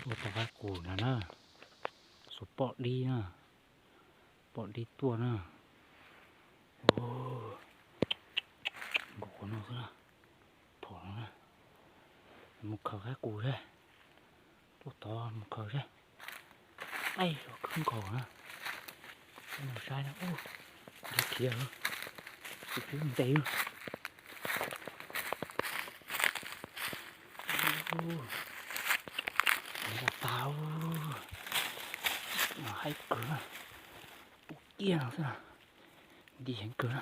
Ua tau qaib qus ntag na, xuas poj dib na, poj dib tuaj na. Nkaus qhov no xwb na, phom no na, mus khaws qaib qus seb, tuaj tod mus khaws seb. Aib, khwb nkaus na, mus saib na, ub, khiav khiav, tsis pub ntes. Nkaus tas, haib kawg na, ub kiag no xwb na, nti heev kawg na.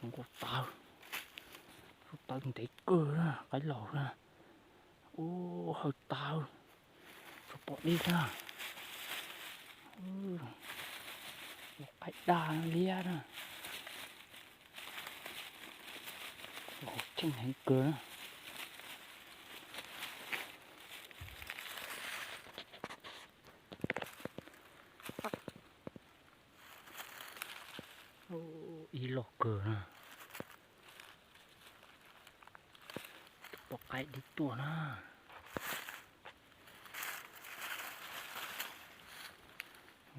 Nkaus tas, tau ntev kawg na, qaib laus na. Ub, hawb tas, tsuas pom dib xwb na. Ua qaib daj liab na. Cheej heev kawg na. Ib loj kawg na. Tus poj qaib dib tuaj na.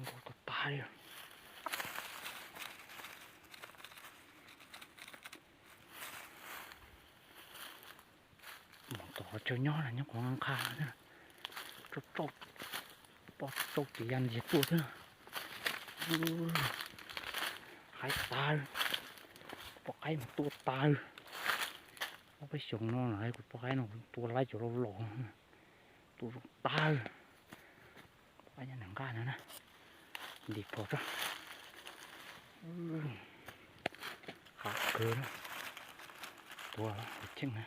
Nkaus tas tas li. Mus tom qhov chaw nyob na, nyob qhov nqha nqha na. Poj tsauj ces ya ntiag tuaj xwb. Haib tas, poj qaib mas tua tas. Ob peb xyoos no los kuv poj qaib no tua laib cov laus laus, tua zoo tas. Poj qaib nyob nram nqaj no na, ntim phom tso. Haib kawg na, tua cheej na.